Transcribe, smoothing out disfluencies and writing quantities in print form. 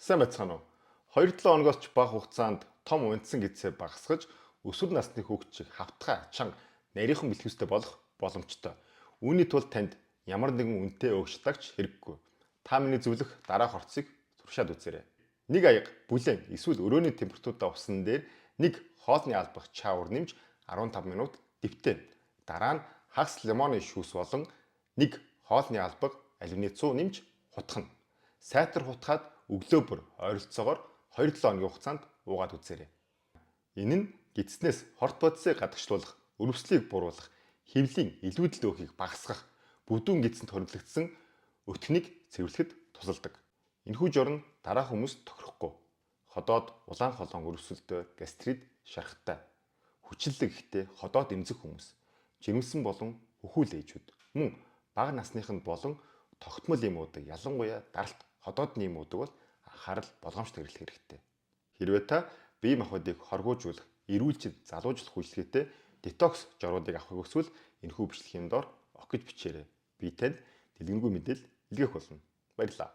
Сайн байцгаана уу? 2-7 хоногоос ч бага хугацаанд том унтсан гэдсээ багасгаж өсвөр насны хүүхдчийг хавтгай, чанга, нарийнхан бэлхүүстэй болох боломжтой. Үүний тулд танд ямар нэгэн үнэтэй өөгшлагч хэрэггүй. Та миний зөвлөх дараах орцыг туршаад үзээрэй. Нэг аяга бүлээн эсвэл өрөөний температуртай усан дээр нэг хоолны албах чаур нэмж 15 минут дэвтээ. Дараа нь хагас лимоны шүүс болон нэг хоолны албага алюминий цуу нэмж хутгана. Сайтар хутгаад өглөө бүр ойролцоогоор 2-7 хоногийн хугацаанд уугаад үзээрэй. Энэ нь гэдснээс хорт бодисыг гадагшлуулах, өрөвслийг бууруулах, хэвлийн илүүдэл өөхийг багасгах, бүдүүн гэдсэнд хоригдлогдсон өтгөнийг цэвэрлэхэд тусалдаг. Энэхүү жор нь дараах хүмүүст тохирохгүй. Ходоод улаан холоон өрөвсөлтөй, гастрит, шархтай, хүчиллэг ихтэй ходоод эмзэг хүмүүс, жирэмсэн болон хөхүүл ээжүүд, мөн бага насныханд болон тогтмол эм уудаг, ялангуяа даралт ходоодны эм уудаг бол анхаарал болгоомжтой хэрэглэх хэрэгтэй. Хэрвээ та бие махбодыг хоргуужуулах, эрүүлжид залуужлах үйлчилгээтэй детокс жоруудыг авахыг хүсвэл энэхүү бичлэгийн доор ok гэж бичээрэй. Би танд дэлгэрэнгүй мэдээлэл илгээх болно. Баярлалаа.